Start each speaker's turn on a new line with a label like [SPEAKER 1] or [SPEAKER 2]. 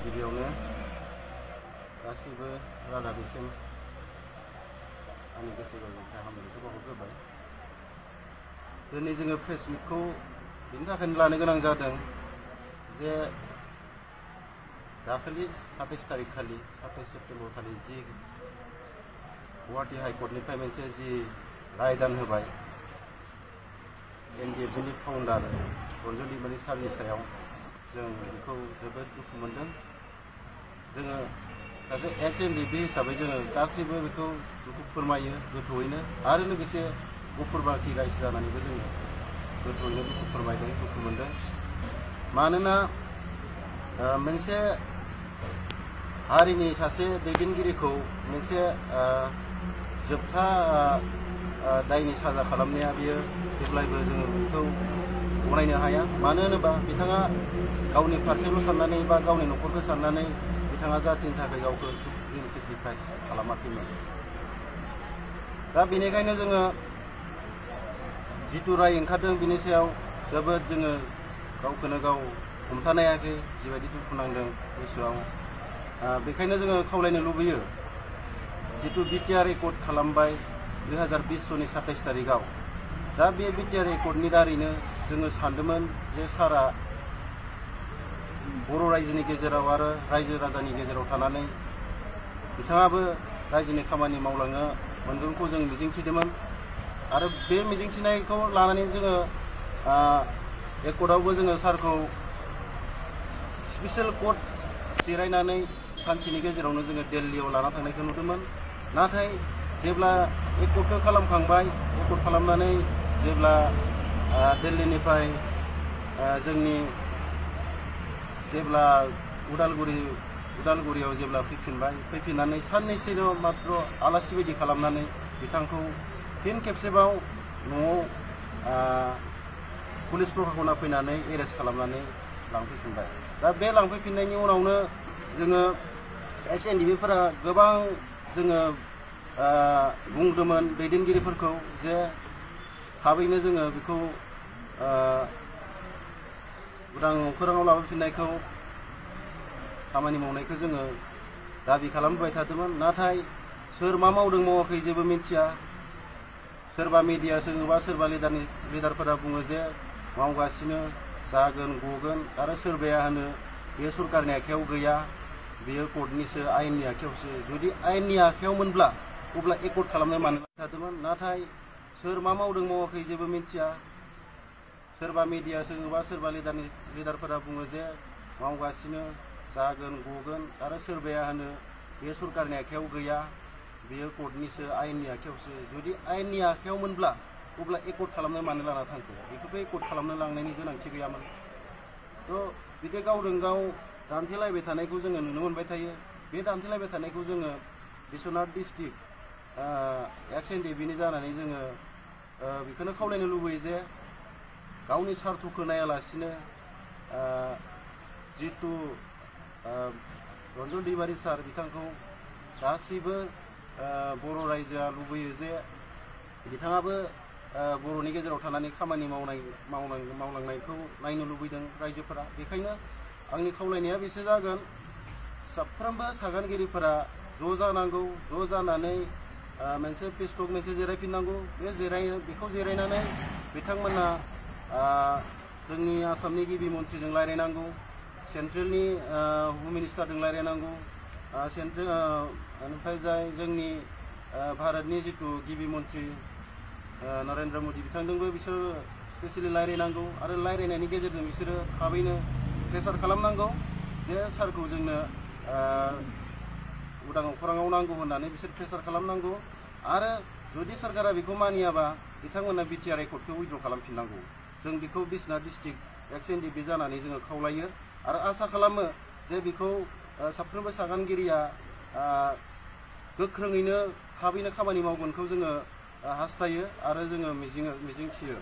[SPEAKER 1] गिबियावनो गासैबो रादाबिसिम आंनि गोसो गोरबोनिफ्राय हामलायनायखौ बावहरग्रोबाय। दिनै जोङो प्रेस मिटखौ बेनि थाखायनो लानो गोनां जादों जे दाखालि 27 तारिख खालि 27 सेप्तेम्बर खालि जि गुवाहाटी हाइकर्टनिफ्राय मोनसे जि रायदान होबाय NDFB नि फाउन्डार रन्जन दैमारि सारनि सायाव जों बेखौ जोबोद दुखु मोनदों। जोङो सासे एक्स NDFB हिसाबै जोङो गासैबो बेखौ दुखु फोरमायो गोथौयैनो, आरो लोगोसे गुफुर बाखि रायजो जानानैबो जोङो गोथौयैनो दुखु फोरमायदों, दुखु मोनदों। मानोना मोनसे हारिनि सासे दैदेनगिरिखौ मोनसे जोबथा दायनि साजा खालामनाया बियो जेब्लायबो जोङो बेखौ गनायनो हाया। मानो होनोबा बिथाङा गावनि फारसेल' साननानै बा गावनि न'खरखौ साननानै बिथाङा जाथिनि थाखाय गावखौ सुप्रिम सेक्रिफाइस खालामाखैमोन। दा बेनिखायनो जोङो जिथु राय ओंखारदों बिनि सायाव जोबोद जोङो गावखौनो गाव हमथानो हायाखै, जिबायदि दुखु नांदों गोसोआव। बेखायनो जोङो खावलायनो लुबैयो, जिथु बिटिआर रेकर्ड खालामबाय 2020 सननि 27 तारिखआव, दा बे बिटिआर रेकर्डनि दारैनो जोङो सानदोंमोन जे सारा बर' रायजोनि गेजेराव आरो रायजो राजानि गेजेराव थानानै बिथाङाबो रायजोनि खामानि मावलांनो मोनगोनखौ जों मिजिंथिदोंमोन। आरो बे मिजिंथिनायखौ लानानै जोङो एकर्टआवबो जोङो सारखौ स्पेसियेल कर्ट जिरायनानै सानसेनि गेजेरावनो जोङो दिल्लीयाव लाना थांनायखौ नुदोंमोन। नाथाय जेब्ला एकर्टखौ खालामखांबाय, एकर्ट खालामनानै जेब्ला दिल्लीनिफ्राय जोंनि जेब्ला उदालगुरियाव जेब्ला फैफिननानै साननैसोल' मात्र आलासि बायदि खालामनानै बिथांखौ फिन खेबसेबाव न'आव पुलिस प्रशासना फैनानै एरेस्ट खालामनानै लांफैफिनबाय। दा बे लांफैफिननायनि उनावनो जोङो एक्स NDFBफोरा गोबां जोङो बुंदोंमोन दैदेनगिरिफोरखौ जे थाबैनो जोङो बेखौ उदां अखोराङाव लाबोफिननायखौ खामानि मावनायखौ जोङो दाबि खालामबाय थादोंमोन। नाथाय सोर मा मावदों मावाखै जेबो मिथिया। सोरबा मिडिया सोरबा लिडारफोरा बुङो जे मावगासिनो, जागोन, गगोन, आरो सोरबाया होनो बे सरकारनि आखायाव गैया, बेयो कर्टनिसो, आयेननि आखायावसो। जुदि आयेननि आखायावमोनब्ला अब्ला एकर्ट खालामनो मानो थादोंमोन। नाथाय सोर मा मावदों मावाखै जेबो मिथिया। सोरबा मिडिया सोरबा लिडारफोरा बुङो जे मावगासिनो, जागोन, गगोन, आरो सोरबाया होनो बे सरकारनि आखायाव गैया, बेयो कर्टनिसो, आयेननि आखायावसो। जुदि आयेननि आखायावमोनब्ला अब्ला एकर्ट खालामनो मानो लाना थांखो? बेखौबो एकर्ट खालामनो लांनायनि गोनांथि गैयामोन। थ' बिदि गावजों गाव दान्थेलायबाय थानायखौ जोङो नुनो मोनबाय थायो। बे दान्थेलायबाय थानायखौ जोङो बिश्वनाथ डिस्ट्रिक्ट एक्स NDFBनि जानानै जोङो बेखौनो खावलायनो लुबैयो जे गावनि सार्थखौ नायालासिनो जितु रन्जन दैमारि सार बिथांखौ गासैबो बर' रायजोआ लुबैयो जे बिथाङाबो बर'नि गेजेराव थानानै खामानि मावलांनायखौ नायनो लुबैदों रायजोफोरा। बेखायनो आंनि खावलायनाया बेसो जागोन, साफ्रोमबो सागानगिरिफोरा ज' जानांगौ, ज' जानानै मोनसे पेसटक मोनसे जिरायफिननांगौ। बेखौ जिरायनानै बिथांमोना जोंनि आसामनि गिबि मन्थ्रिजों रायज्लायनांगौ, सेन्ट्रेलनि हम मिनिस्टारजों रायज्लायनांगौ, ओमफ्राय जाय जोंनि भारतनि जितु गिबि मन्थ्रि नरेन्द्र मदि बिथांजोंबो बिसोर स्पेसियेलि रायज्लायनांगौ। आरो रायज्लायनायनि गेजेरजों बिसोरो थाबैनो प्रेसार खालामनांगौ जे सारखौ जोंनो उदां अखराङाव नांगौ होननानै बिसोर प्रेसार खालामनांगौ। आरो जुदि सरकारा बेखौ मानियाबा बिथांमोना बिटिआर रेकर्डखौ उइद्र' खालामफिननांगौ। जों बेखौ बिश्वनाथ डिस्ट्रिक्ट एक्स NDFB जानानै जोङो खावलायो आरो आसा खालामो जे बेखौ साफ्रोमबो सागानगिरिया गोख्रोङैनो थाबैनो खामानि मावगोनखौ जोङो हास्थायो आरो जोङो मिजिंथियो।